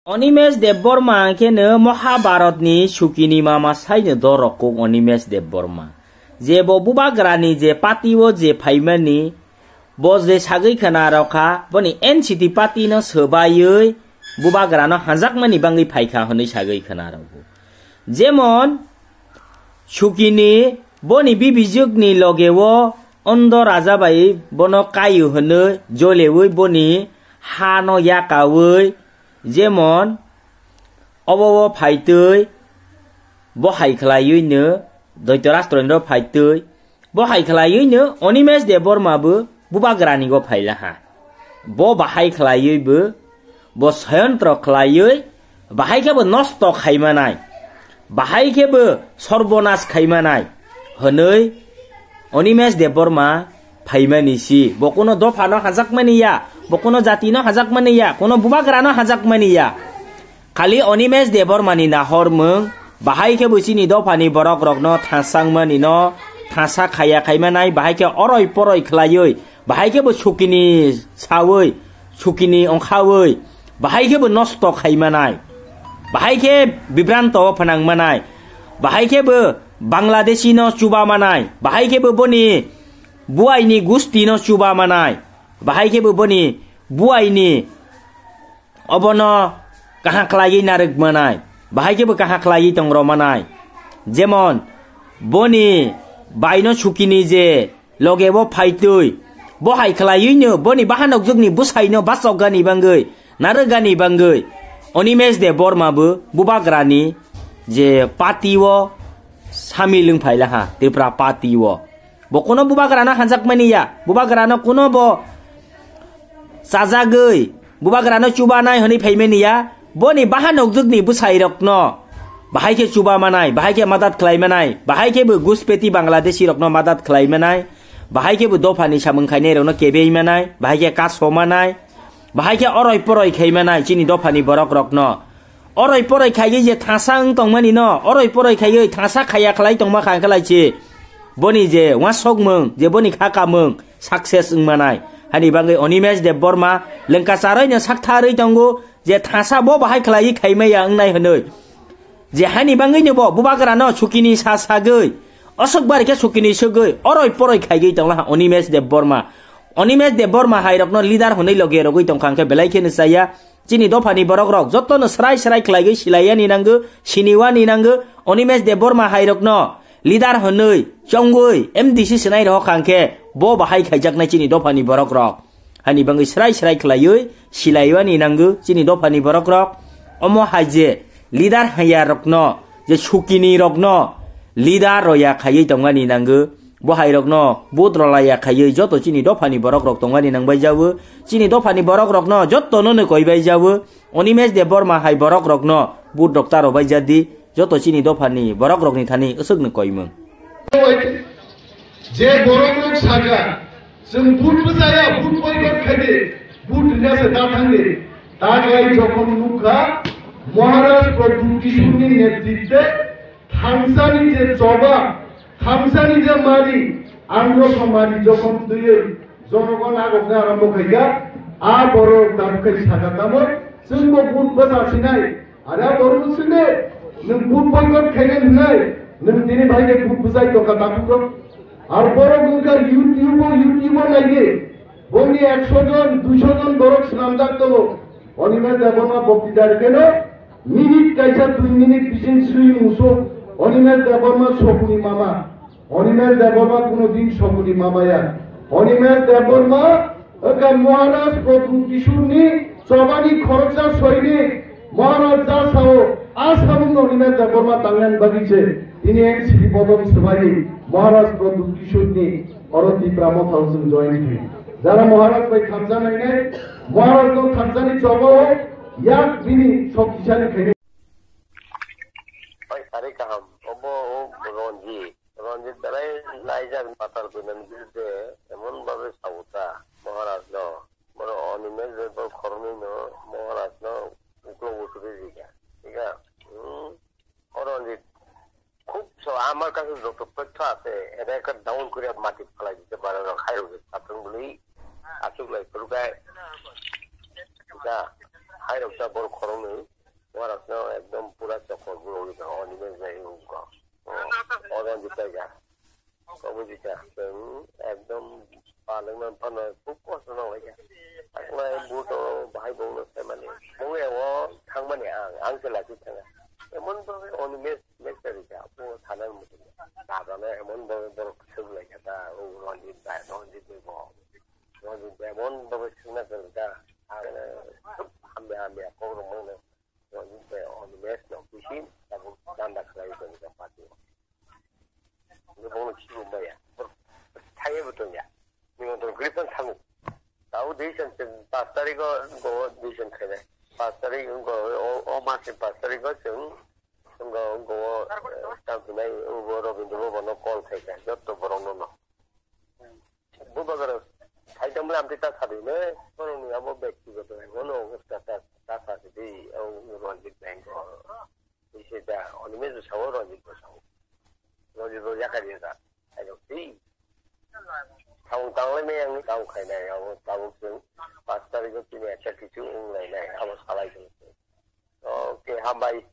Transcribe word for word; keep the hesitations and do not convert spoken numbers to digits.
Animesh Debbarma khe no Mahabharatni sukini mama saino dorok kuk Animesh Debbarma. Je bo bubagrani je party o je phaimani, bo je sagwi khna rokha, boni N C T party no swbaiwi bubagrano hanjakmani bangwi phaikha hwnwi sagwi khna rokha. Jemon sukini boni bibijwkni loge o Ondo raja bai bono kaio hwnwi jolewi boni ha no yakawi, jemon obo o phaitwi bo hai khlaiwi no Doito Rastro ni ro phaitwi bo hai khlaiwi no Animesh Debbarma bo bubagrani go phailaha. Bo bahai khlaiwi bo, bo soyantro khlaiwi, bahai khe bo nosto khaimanai, bahai khe bo sorbonas khaimanai hwnwi Animesh Debbarma phaimani si. Bo kuno dophano hajakmani ya, bo kuno jatino hajakmani ya, kuno bubagrano hajakmani ya. Khali Animesh Debbarmani nahormung, bahai khe bo chini dophani borok rokno thasangmani no thasa khaya khaimanai, bahai khe oroi poroi khlaiwi, bahai khe bo sukini sawi, sukini ongkhawi, bahai khe bo nosto khaimanai, bahai khe bibranto o phnangmanai, bahai khe bo Bangladeshi no chuba manai, bahai khe bo boni buaini gusti no chuba manai, bahai khe bo boni buaini obono kaha khlaiwi narwk manai, bahai khe bo kaha khlaiwi tong rw manai. Jemon boni baino sukini je loge bo phaitwi, bo hai khlaiwi no boni bahanok jwkni bwsai no bachok gani bangwi, narwk gani bangwi Animesh Debbarma bo bubagrani je party o samil wng phailaha Tripura party o. Bo kuno bubagrano hanjakmani ya, bubagrano kuno bo chajagwi, bubagrano chubanai hwnwi phaimani ya, boni bahanok jwkni bwsai rokno bahai khe chuba manai, bahai khe madat khlai manai, bahai khe bo guspeti Bangladeshi rokno madat khlai manai, bahai khe bo dophani samung khainai rokno kebei manai, bahai khe kaso manai, bahai khe oroi poroi khai manai chini dophani borok rokno. Oroi poroi khaiwi je thasa wng tongmani no, oroi poroi khaiwi thasa khaya khlai tongma kha khlai chi. Boni je wasokmung, je boni kha kamung success wng manai. Hani bangwi Animesh Debbarma lengka charoi no saktharwi tongo je thasa bo bahai khlaiwi khaimaya wngnai hwnwi. Je hani bangwi no bo bubagrano sukini sa sagwi, osok bari khe sukini sogwi, oroi poroi khaiwi tonglaha Animesh Debbarma. Animesh Debbarma hai rokno leader hwnwi loge rogwi tongkha hwnkhe belai kheno chaya. Chini dophani borok rok jotono srai srai khlaiwi silaiyani nango, siniwani nango. Animesh Debbarma hai rokno leader hwnwi chongwi M D C swnai rohor kha hwnkhe bo bahai khaijaknai chini dophani borok rok. Hani bangwi srai srai khlaiwi silaiwani nango chini dophani borok rok. Omo hai je leader haya rokno, je sukini rokno leader roya khaiwi tongmani nango. Bo hai rokno vote rwlaiya khaiwi joto chini dophani borok rok tongmani nangbai jawo. Chini dophani borok rokno jotono no koibai jawo. Animesh Debbarma hai borok rokno vote rok ta rwbai jadi. Joto chini dophani borok rokni thani aswkno koimung. Je borok rok saka, chwng vote bwchaya, vote boycott khaidi, vote rwya se da thangdi. Tagai jokhon nukha, Maharaj Pradyut Kishorni netritwe thangsani je choba, thangsani je mari, andro mari jokhon twiwi jonogon agokna arombo khaikha, a borok tabuk khai saka tamo, chwngbo vote bwcha sinai, are a borok swngde, nwng vote boycott khainai hwnai, nwng tini bai de vote bwchai tongkha tabuk rok. Ar borok wngkha YouTube o, YouTube o naidi, boni ekso jon, duiso jon borok swnamjak tongo. Animesh Debbarma boktidar keno minute kaisa dui minute bising swi muso Animesh Debbarma sokni mama. Animesh Debbarma kuno din sokni mama ya. Animesh Debbarma wngkha Maharaj Pradyut Kishorni chobani khoroksa soinik. Maharaj ja sao, a samungno Animesh Debbarma tangnaini bagwi se tini N C P bodol swbaiwi Maharaj Pradyut Kishorni oro Tipra Motha o chwng join khlai. Jara Maharaj bai thansa nainai, Maharaj no thansani choba o yak bini shoktisali khainai. Oi, sari kaham, obo o Ranjit. Ranjit belai laijak Patal Kunani birudde emon bhabe sauta Maharaj no. Boro Animesh Debbarma khoroknwi no Maharaj no uklo usuri rikha. Thik a? Hmm. O Ranjit, khub so amar kache joto tothyo ase, eta ekta down koriya mati phalai dite bare rok hai rok satung bwlwi achuk lai phuru khe. Thik a? Hai rok sa boro khoroknwi. no ekdom pura chokol buro wi ka oni me jai ung ko. O, o Ranjit Tiger. Ko buji ka, chwng ekdom paleng man phano khub kosto nang lai ka. Takla buto bahai bongno sai mani. Bong e o thang mani ang, ang se laki thanga. Emon bhabe oni me, me chari ka, bo thanar mutum. Dada no emon bhabe borok suk lai ka ta, o Ranjit bai, Ranjit bai bo. Ranjit bai emon bhabe sukna kwrwi ka. Ang, hamya hamya kok rok mangno. Roni bai on match no bisi tabuk danda khlai tong ka party o. Ni bono kisu maya. Thai bo tong ya. Ni mo tong gripan thangu. Tau decision chwng pas tarikh o go decision khainai. Pas tarikh go o, o mas ni pas tarikh o chwng go go tam hinai ubo Rabindra Bhavan no call khai ka jotto borok no no. Bubagra, hai tongmani amtwi ta sadi ne, borokni abo byaktigoto hai, bono ta, ta, ta sadi, o Ranjit Bhai ko. Ise da, oni mezu sao Ranjit ko sao. Ranjit ko yakari da. Hai rok ti. Thaung tanglai me yang thaung khai nai, abo tabuk chwng pas tarikh o tini ekta kichu wng lai nai, abo salai tong. Okay, hambai.